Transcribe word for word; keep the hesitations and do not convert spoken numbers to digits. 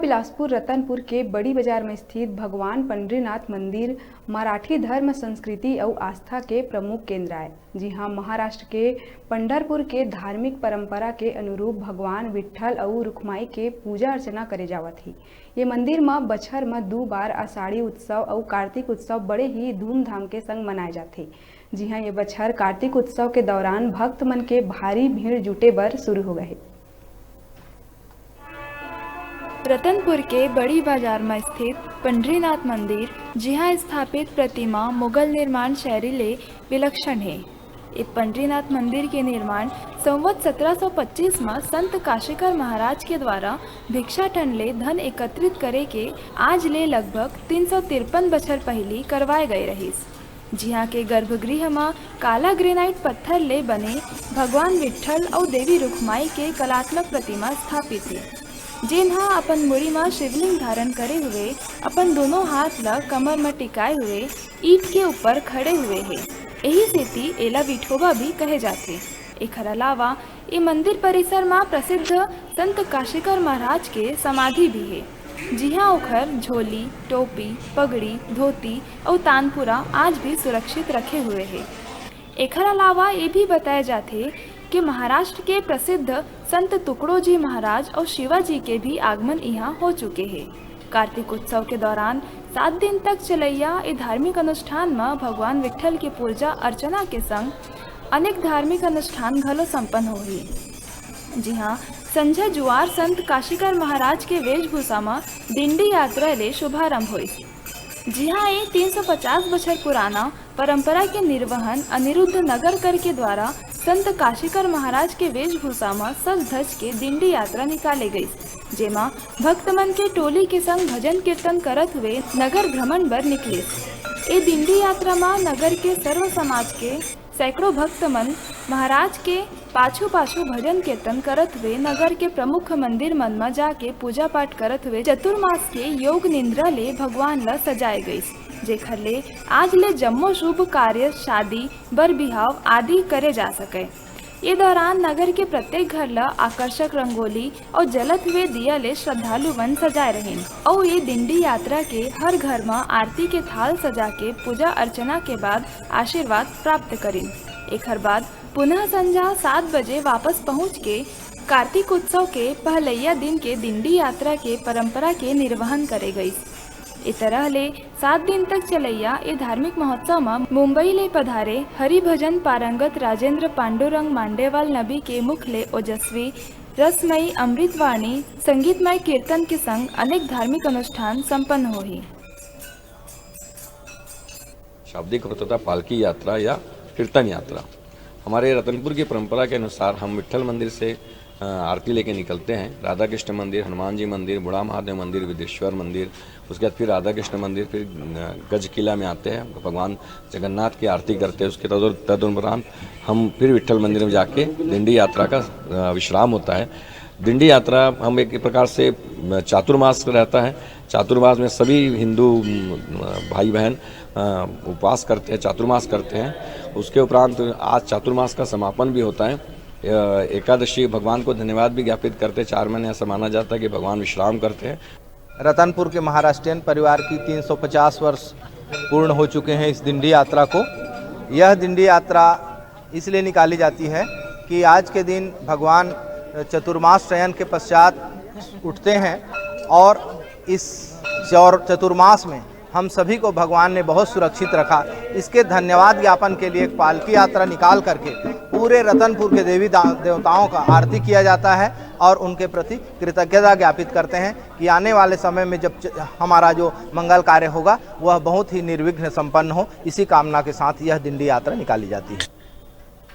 बिलासपुर रतनपुर के बड़ी बाजार म स्थित भगवान पंडरीनाथ मंदिर मराठी धर्म, संस्कृति अउ आस्था के प्रमुख केंद्र आय। जी हाँ, महाराष्ट्र के पंढरपुर के धार्मिक परंपरा के अनुरूप भगवान विठ्ठल अउ रुक्माई के पूजा अर्चना करे जावत हे। ये मंदिर म बछर म दू बार आषाढ़ी उत्सव अउ कार्तिक उत्सव बड़े ही धूमधाम के संग मनाए जाथे। जी हाँ, ये बछर कार्तिक उत्सव के दौरान भक्त मन के भारी भीड़ जुटे बर शुरू हो गए हे। रतनपुर के बड़ी बाजार म स्थित पंडरीनाथ मंदिर, जिहां स्थापित प्रतिमा मुगल निर्माण शैली ले विलक्षण हे। ए पंडरीनाथ मंदिर के निर्माण संवत सत्रह सौ पच्चीस म संत काशीकर महाराज के द्वारा भिक्षाटन ले धन एकत्रित करे के आज ले लगभग तीन सौ तिरपन बछर पहिली करवाए गए रहिस। जिहां के गर्भगृह म काला ग्रेनाइट पत्थर ले बने भगवान विठ्ठल अउ देवी रुक्माई के कलात्मक प्रतिमा स्थापित हे, जेन ह अपन मुड़ी म शिवलिंग धारण करे हुए अपन दोनों हाथ ल कमर म टिकाए हुए ईंट के ऊपर खड़े हुए हे। एही सेती एला विठोबा भी कहे जाथे। एखर अलावा ए मंदिर परिसर म प्रसिद्ध संत काशीकर महाराज के समाधि भी हे, जिहां ओखर झोली, टोपी, पगड़ी, धोती अउ तानपुरा आज भी सुरक्षित रखे हुए हे। एखर अलावा ये भी बताए जाथे कि महाराष्ट्र के प्रसिद्ध संत तुकडोजी महाराज अउ शिवाजी के भी आगमन इहां हो चुके हे। कार्तिक उत्सव के दौरान सात दिन तक चलैया ए धार्मिक अनुष्ठान म भगवान विठ्ठल के पूजा अर्चना के संग अनेक धार्मिक अनुष्ठान घलो संपन्न होही। जी हाँ, संझा जुआर संत काशीकर महाराज के वेशभूषा म डिंडी यात्रा ले शुभारंभ होइस। जी हाँ, ये तीन सौ पचास बछर पुराना परंपरा के निर्वहन अनिरुद्ध नगरकर के द्वारा संत काशीकर महाराज के वेशभूषा म सज धज के डिंडी यात्रा निकाले गईस, जेमा भक्त मन के टोली के संग भजन कीर्तन करत हुए नगर भ्रमण बर निकलिस। ए डिंडी यात्रा म नगर के सर्व समाज के सैकड़ों भक्त मन महाराज के पाछू-पाछू भजन कीर्तन करत हुए नगर के प्रमुख मंदिर मन म जाके पूजा पाठ करत हुए चतुर्मास के योग निंद्रा ले भगवान ल सजाए गईस, जेखर ले आज ले जम्मो शुभ कार्य, शादी, बर बिहाव आदि करे जा सकय। ये दौरान नगर के प्रत्येक घर ल आकर्षक रंगोली अउ जलत हुए दिया ले श्रद्धालु मन सजाए रहिन अउ ये डिंडी यात्रा के हर घर म आरती के थाल सजा के पूजा अर्चना के बाद आशीर्वाद प्राप्त करिन। एखर बाद पुनः संझा सात बजे वापस पहुंच के कार्तिक उत्सव के पहलैया दिन के डिंडी यात्रा के परंपरा के निर्वहन करे गईस। ए तरह ले सात दिन तक चलैया ए धार्मिक महोत्सव म मुंबई ले पधारे हरिभजन पारंगत राजेंद्र पांडुरंग मांडेवाल नबी के मुख ले ओजस्वी, रसमयी अमृतवाणी, संगीतमय कीर्तन के संग अनेक धार्मिक अनुष्ठान संपन्न होही। शाब्दिक अर्थ होता पालकी यात्रा या कीर्तन यात्रा। हमारे रतनपुर की परंपरा के अनुसार हम विट्ठल मंदिर से, अ, आरती लेके निकलते हैं। राधा कृष्ण मंदिर, हनुमान जी मंदिर, बूढ़ा महादेव मंदिर, विदेश्वर मंदिर, उसके बाद फिर राधा कृष्ण मंदिर, फिर, अ, गज किला में आते हैं, भगवान जगन्नाथ की आरती करते हैं। उसके तदुर-, तदुपरांत हम फिर विट्ठल मंदिर में जाके डिंडी यात्रा का, अ, विश्राम होता है। डिंडी यात्रा हम एक प्रकार से, अ, चातुर्मास रहता है। चातुर्मास में सभी हिंदू, अ, भाई बहन, अ, उपवास करते हैं, चातुर्मास करते हैं। उसके उपरांत आज चातुर्मास का समापन भी होता है। अ, एकादशी भगवान को धन्यवाद भी ज्ञापित करते हैं। चार महीने ऐसा माना जाता है कि भगवान विश्राम करते हैं। रतनपुर के महाराष्ट्रियन परिवार की तीन सौ पचास वर्ष पूर्ण हो चुके हैं इस दिंडी यात्रा को। यह दिंडी यात्रा इसलिए निकाली जाती है कि आज के दिन भगवान चतुर्मास शयन के पश्चात उठते हैं और इस चौर-, चतुर्मास में हम सभी को भगवान ने बहुत सुरक्षित रखा। इसके धन्यवाद ज्ञापन के लिए एक पालकी यात्रा निकाल करके पूरे रतनपुर के देवी दा-, देवताओं का आरती किया जाता है और उनके प्रति कृतज्ञता ज्ञापित करते हैं कि आने वाले समय में जब च-, हमारा जो मंगल कार्य होगा, वह बहुत ही निर्विघ्न संपन्न हो, इसी कामना के साथ यह दिंडी यात्रा निकाली जाती है।